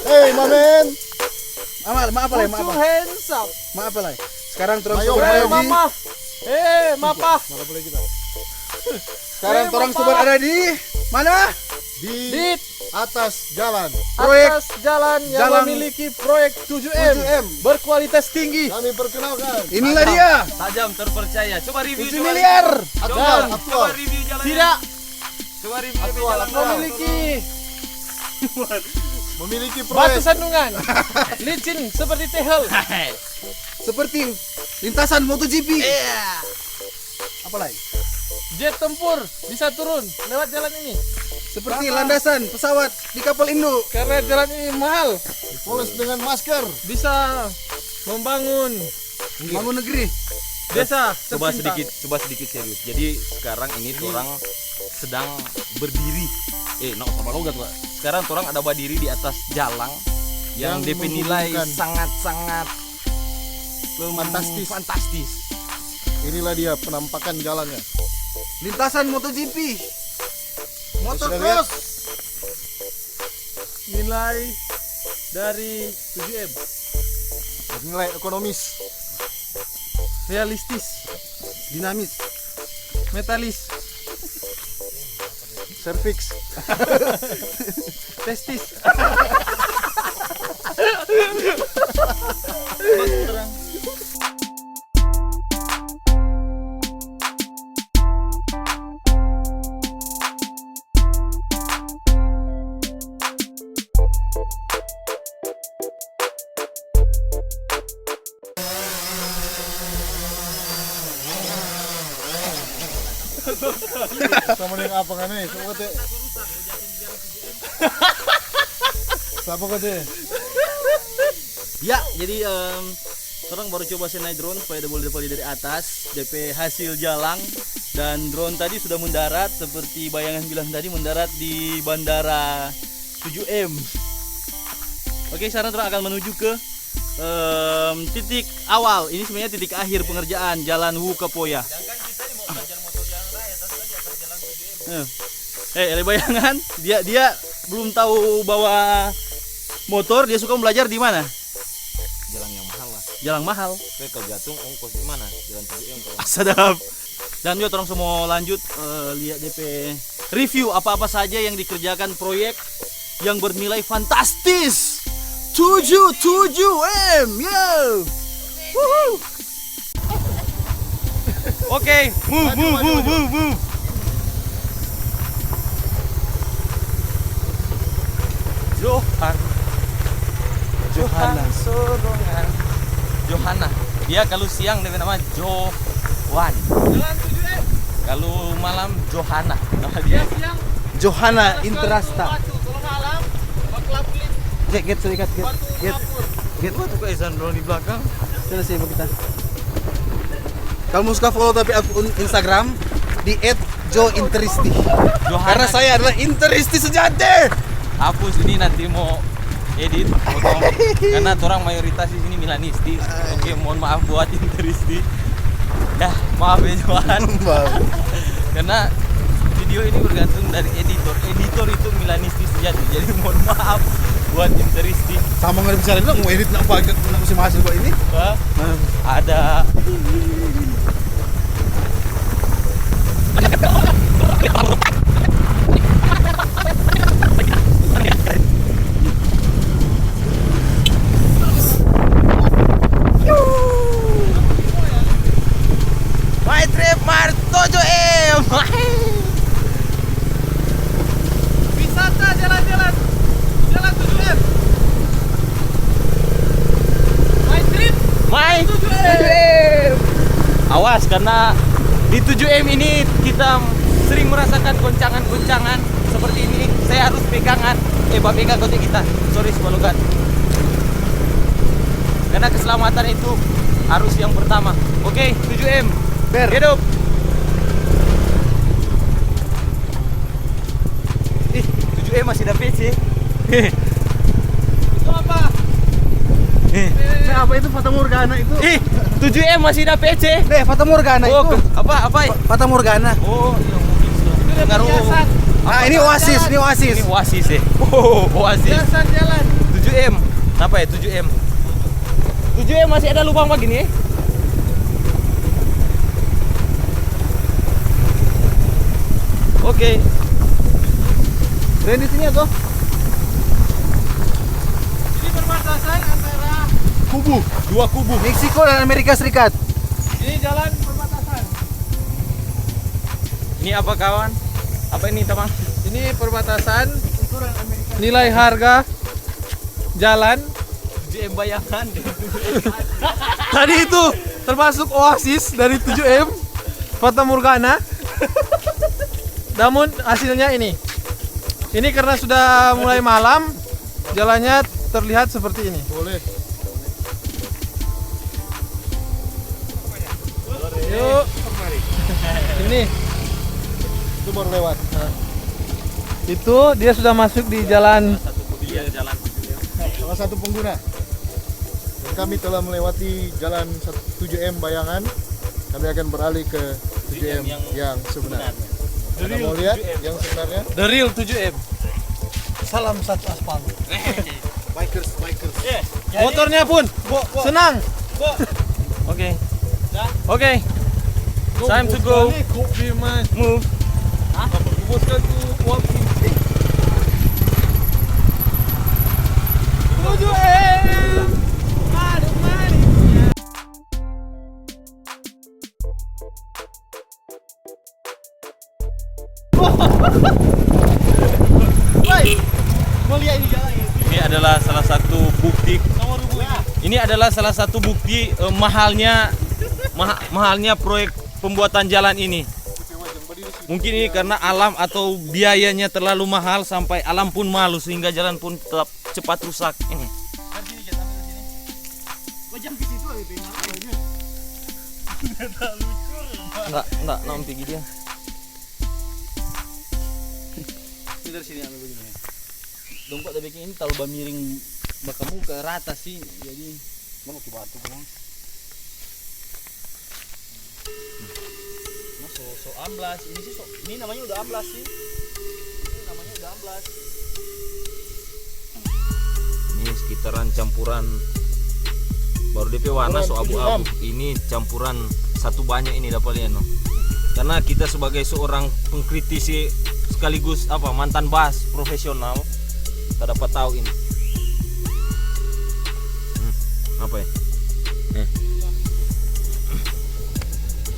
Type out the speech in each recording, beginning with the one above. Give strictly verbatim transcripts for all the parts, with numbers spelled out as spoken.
Hey, my man. Amal, maaf lah, maaf. Put your hands up. Maaf lah. Sekarang terus Mayo, mayo. Mama. Eh, mapa. Mana boleh kita? Sekarang orang sudah ada di mana? Di Di atas jalan. Proyek atas jalan yang jalan memiliki proyek tujuh M tujuh M. Berkualitas tinggi. Kami perkenalkan. Inilah dia. Tajam terpercaya. Coba review, tujuh coba miliar. Review. Coba, aktual, coba aktual. Review jalannya. Tidak. Coba review aktual, jalan. Aktual. Memiliki memiliki proyek. Batu sandungan. Licin seperti tehel. Seperti lintasan MotoGP. Iya. Apa lagi? Jet tempur bisa turun lewat jalan ini. Seperti karena landasan pesawat di kapal induk. Karena jalan ini mahal. Dipoles dengan masker. Bisa membangun. Bangun negeri. Desa. Coba tercinta. Sedikit, coba sedikit serius. Jadi sekarang ini orang sedang berdiri. Eh, no, sama logat, Pak. Sekarang orang ada berdiri di atas jalan yang, yang D P nilai menggugukan. Sangat-sangat fantastis. Fantastis. Inilah dia penampakan jalannya. Lintasan MotoGP. Motocross. Nilai dari tujuh M. Nilai ekonomis. Realistis. Dinamis. Metalis. Serviks. Testis. Sama dengan apa ngana? Sama kata. Sapa kata? Ya, jadi, em, orang baru coba se naik drone supaya dia boleh dapat dari atas, D P hasil jalang. Dan drone tadi sudah mendarat, seperti bayangan bilang tadi, mendarat di bandara tujuh M. Oke, sekarang orang akan menuju ke, em, titik awal. Ini sebenarnya titik akhir pengerjaan jalan Wu Kapoya. Eh, eh, ada bayangan, dia, dia belum tahu bawa motor, dia suka belajar di mana? Jalan yang mahal lah. Jalan mahal. Tapi kalau jatuh, ongkos di mana? Jalan tujuh M kalau. Ah, sadap. Dan yuk, orang semua lanjut, eh, lihat D P review apa-apa saja yang dikerjakan proyek yang bernilai fantastis. Tujuh tujuh M, yo. Wuhu. Oke, move, move, move, move, move. Johan. Johana. Johana. Dia kalau siang dia nama Johan. Kalau malam Johana. Nama dia. Johana Interasta. Get, get, sorry, get, get, get. Get. Itu kok Isan doang di belakang. Sana sih, kita. Kamu suka follow tapi akun Instagram di at jo interisti. Karena saya adalah interisti sejati. Hapus ini, nanti mau edit, potong. Karena orang mayoritas di sini Milanisti. Oke, mohon maaf buat interisti. Ya, maaf ya, Johan. Maaf. Karena video ini bergantung dari editor. Editor itu Milanisti sejati. Jadi mohon maaf buat interisti. Sama nggak bisa bilang mau edit napa, nggak bisa masuk kok ini. Hah? Nah. Ada. My trip Mar tujuh M. Wisata jalan-jalan, jalan tujuh M. My trip. My tujuh M. Tujuh M. Awas, karena di tujuh M ini kita sering merasakan goncangan-goncangan seperti ini. Saya harus pegangan, eh, bapegang kote kita. Sorry, Sibalogan. Karena keselamatan itu harus yang pertama. Oke, tujuh M. Ber. Hidup. Ih, tujuh M masih ada P C. Itu apa? Eh. Nah, apa itu fatamorgana itu? Ih, tujuh M masih ada P C. Eh, fatamorgana itu. Oh, ke-, apa, apa? Fa-, fatamorgana. Oh, iya, mungkin sih. Itu dari perhiasan. Nah, ini oasis, ini oasis. Ini oasis, eh. Oh, oasis. Perhiasan jalan. Tujuh M. Kenapa ya tujuh M? Tujuh M masih ada lubang begini, eh? Oke. Randy, sini ya, Go. Ini perbatasan antara kubu, dua kubu, Meksiko dan Amerika Serikat. Ini jalan perbatasan. Ini apa, kawan? Apa ini, teman? Ini perbatasan nilai harga jalan. Tujuh M bayangan. Tadi itu termasuk oasis dari tujuh M, Fata Morgana. Namun hasilnya ini. Ini karena sudah mulai malam, jalannya terlihat seperti ini. Boleh. Yuk. Ini. Itu baru lewat. Nah. Itu dia sudah masuk di jalan. Iya, jalan. Salah satu pengguna. Dan kami telah melewati jalan sat-, tujuh M bayangan. Kami akan beralih ke tujuh M yang sebenar. Ada mau lihat yang sebenarnya? The real tujuh M. Salam satu aspal. Bikers, bikers. Motornya pun senang. Oke. Oke. Time to go. Move. Hah? Apa? Bos kan tu walking. Tujuh M. Aduh, mari. Woi, gua lihat ini jalan ini. Ini adalah salah satu bukti. Ini adalah salah satu bukti, eh, mahalnya, maha-, mahalnya proyek pembuatan jalan ini. Mungkin ini karena Alam atau biayanya terlalu mahal sampai Alam pun malu sehingga jalan pun tetap cepat rusak. Ini. Enggak, enggak, enggak pigi dia. Ini dari sini ambil begini. Dong kok ada bikin ini talu bamiring bakamuka rata sih, jadi. Mana tu batu, Bang? Nah, so, so amblas. Ini sih so, ini namanya udah amblas sih. Ini namanya udah amblas. Ini sekitaran campuran, baru depe warna so abu-abu. Ini campuran satu banyak ini dapa lia no. Karena kita sebagai seorang pengkritisi sekaligus apa, mantan bas profesional, kita dapat tahu ini. Hmm, apa ya? Eh.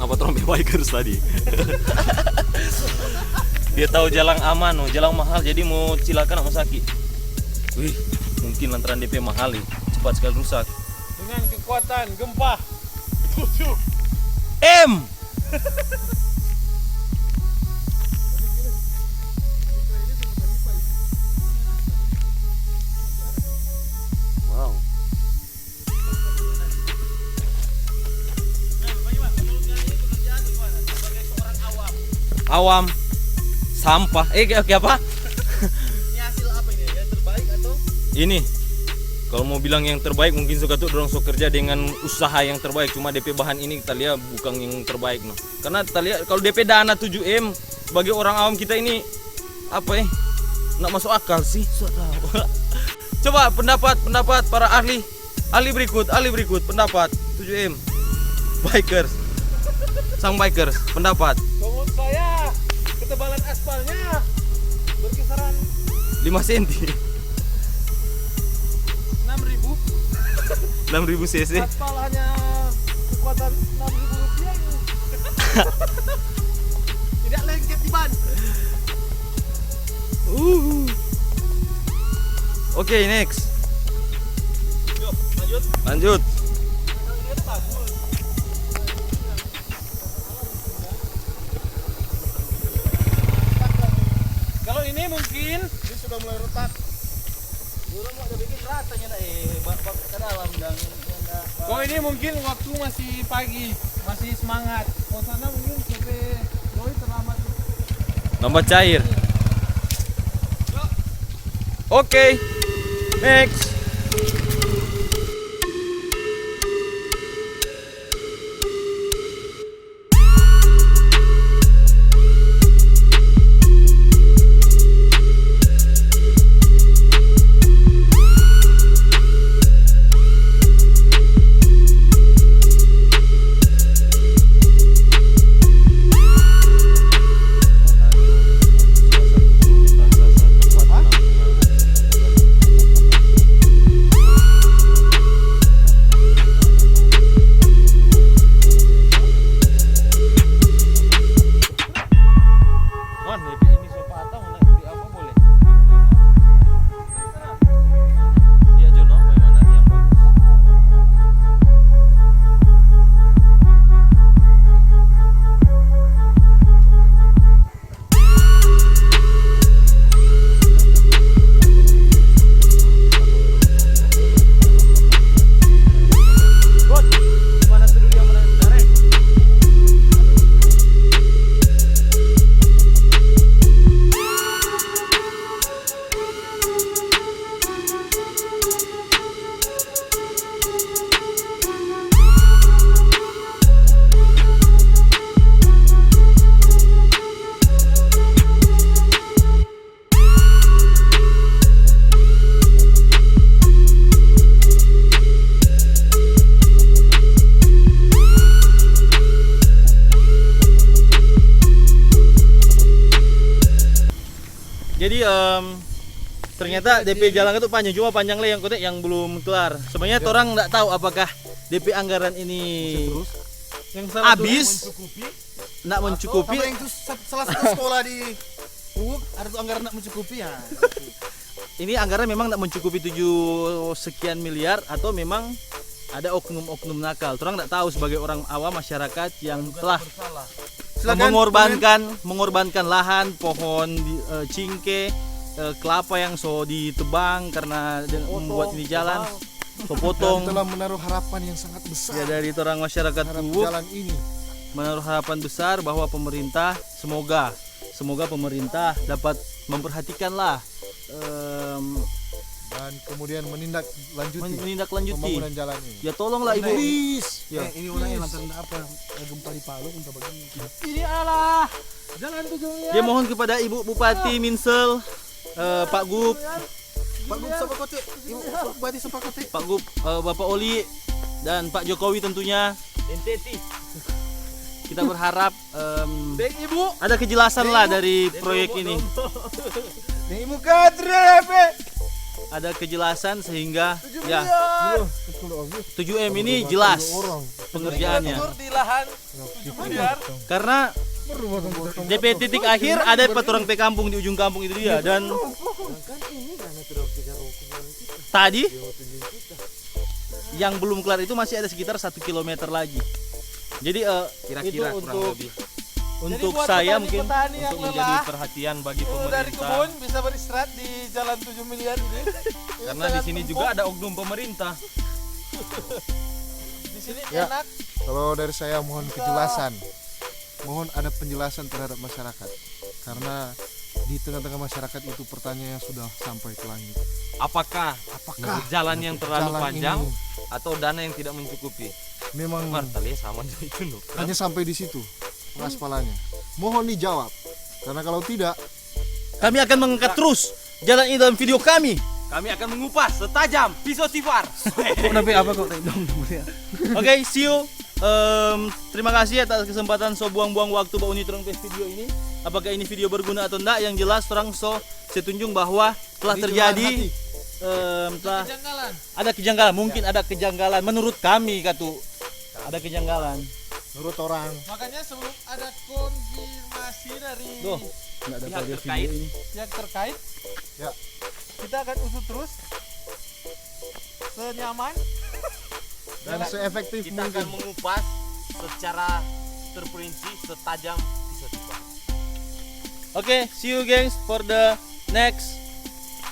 Apa trompe bikers tadi? Dia tahu jalan aman, oh, jalan mahal, jadi mau cilaka, nak mau sakit. Wih, mungkin lantaran D P mahal nih, cepat sekali rusak. Dengan kekuatan gempa tujuh M. Wow. Awam. Sampah. Eh, kayak, kayak apa? Ini hasil apa ini? Yang terbaik atau? Ini. Kalau mau bilang yang terbaik, mungkin suka tu dorang so kerja dengan usaha yang terbaik. Cuma D P bahan ini kita lihat bukan yang terbaik, no. Karena kita lihat kalau D P dana tujuh M, sebagai orang awam kita ini, apa eh? Nggak masuk akal sih. So tahu. Coba pendapat, pendapat para ahli. Ahli berikut, ahli berikut, pendapat tujuh M. Bikers. Sang bikers, pendapat. Menurut saya, ketebalan aspalnya berkisaran lima senti. Enam ribu. Enam ribu C C. Aspal hanya kekuatan enam ribu rupiah. Tidak lengket di ban. Uh. Oke, next. Yuk, lanjut. Lanjut. Kalau ini mungkin ini sudah mulai retak. Burung mau ada bikin ratanya, eh, bak, bak ke dalam dan. Kong ini mungkin waktu masih pagi, masih semangat. Kong sana mungkin sampai doi terlambat. Tambah cair. Oke, next. Jadi em, ternyata D P jalan itu panjang, cuma panjang lagi yang kote yang belum kelar. Sebenarnya orang nggak tahu apakah D P anggaran ini Yang salah habis, mencukupi. Nggak mencukupi. Sama yang tu sat- salah satu sekolah di Uuk ada tu anggaran nggak mencukupi ya. Ini anggaran memang nggak mencukupi tujuh sekian miliar atau memang ada oknum-oknum nakal. Orang nggak tahu sebagai orang awam masyarakat yang telah Silakan, mengorbankan mengorbankan lahan, pohon, di- eh, cingke, eh, kelapa yang so ditebang karena de- membuat ini jalan, so Dan potong. Telah menaruh harapan yang sangat besar Ya, dari orang masyarakat terhadap Uuk jalan ini. Menaruh harapan besar bahwa pemerintah, semoga semoga pemerintah dapat memperhatikan lah, em, Dan kemudian menindak lanjuti menindaklanjuti. Pembangunan jalan ini. Ya tolonglah ibu. Please. Ya. Eh, ini orang yang lantaran apa? Ada gempa di Palu, gempa begini. Ini adalah jalan tujuh miliar. Dia mohon kepada Ibu Bupati Minsel, eh, Pak Gub, Pak Gub sama kote, Ibu Bupati sama kote. Pak Gub, eh, Bapak Oli, dan Pak Jokowi tentunya. Enteti. Kita berharap em, Deng ibu. ada kejelasan lah dari proyek ini. Nih Ibu Kadre, be. Ada kejelasan sehingga ya Betul, Om. tujuh M ini jelas pengerjaannya. Tur di lahan tujuh miliar. Karena D P titik akhir ada peturang pe kampung di ujung kampung itu dia dan tadi yang belum kelar itu masih ada sekitar satu kilometer lagi. Jadi eh, Kira-kira itu kurang untuk lebih. untuk Buat saya petani, mungkin petani yang untuk menjadi lelah, perhatian bagi turun dari pemerintah. Kebun bisa beristirahat di jalan tujuh miliar ini. Karena di sini juga ada oknum pemerintah. Di sini Ya. Enak. Kalau dari saya mohon kejelasan. Mohon ada penjelasan terhadap masyarakat. Karena di tengah-tengah masyarakat itu pertanyaan yang sudah sampai ke langit. Apakah Apakah jalan yang terlalu jalan panjang ini atau dana yang tidak mencukupi? Memang Martalia sama aja itu loh. Hanya sampai di situ pengaspalannya. Mohon dijawab. Karena kalau tidak, Kami akan mengangkat terus jalan ini dalam video kami. Kami akan mengupas setajam pisau sifar. Oke, see you. Em, terima kasih atas kesempatan so buang-buang waktu ba uni torang pe video ini. Apakah ini video berguna atau enggak? Yang jelas torang so se tunjung bahwa telah terjadi em, telah Kejanggalan. Ada kejanggalan, mungkin ada kejanggalan menurut kami katu. Ada kejanggalan. Menurut orang Makanya sebelum ada konfirmasi dari Tuh, nggak ada Pihak pada terkait. Video ini. Yang terkait, ya, kita akan usut terus senyaman. Dan seefektif Kita akan mungkin. Mengupas secara terperinci, setajam bisa tiba. Oke, see you gengs for the next.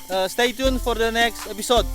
Uh, stay tuned for the next episode.